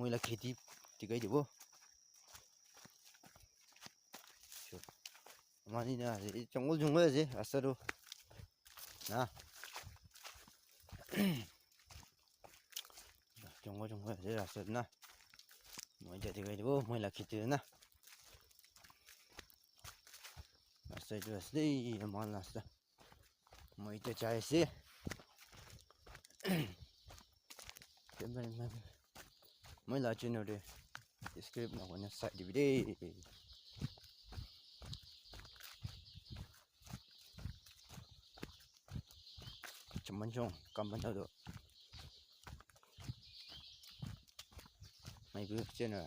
মহিলা খেতি দেখাই দিব। আমাৰ আছে, জংঘল জংঘল আছে ৰাস্তাটো না, জংঘল জংঘল আছে ৰাস্তাটো না। মই এতিয়া দেখাই দিব মহিলা খেতি না। ৰাস্তা এইটো আছে দেই, আমাৰ ৰাস্তা। মই এতিয়া যাই আছে। মই লাচিনতে স্ক্ৰিপ্ট নকৰিনে চাই দিবি দেই। চম্বনচং কাম্বানাdo may channel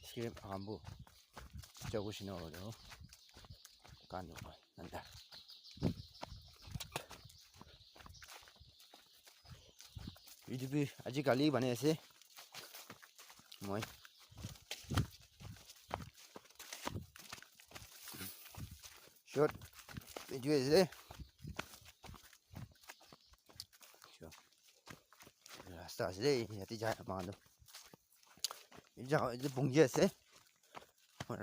script ambu 적으시는 간도 난다. ইউটিউবে আজিকালি বনাই আছে। মই শর্ট ভিডিও আছে। ৰাস্তা আছে দেই, ইয়াতে যায় আমাৰ। এইটো বংগী আছে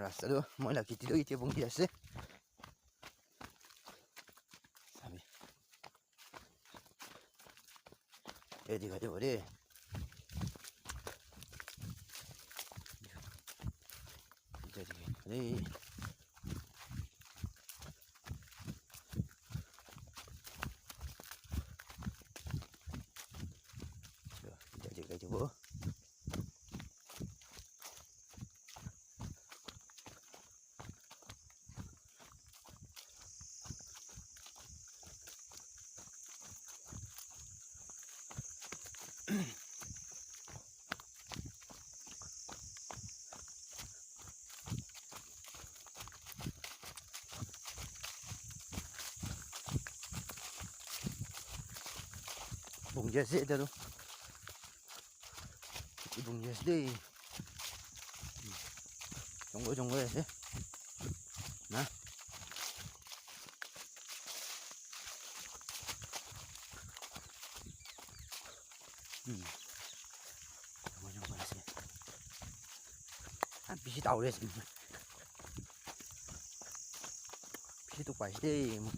ৰাস্তাটো। মই লাখিতিলো, এতিয়া বংগী আছে। চাবি, এই দেখাই দিব দেই। দেই, দেখাই দিব। বংগী আছে এতিয়াতো, বংগী আছে দেই। জংঘল জংঘল আছে না। জংঘল জংঘল আছে। বেছি দাউৰি আছে, বেছি পাইছে দেই। মই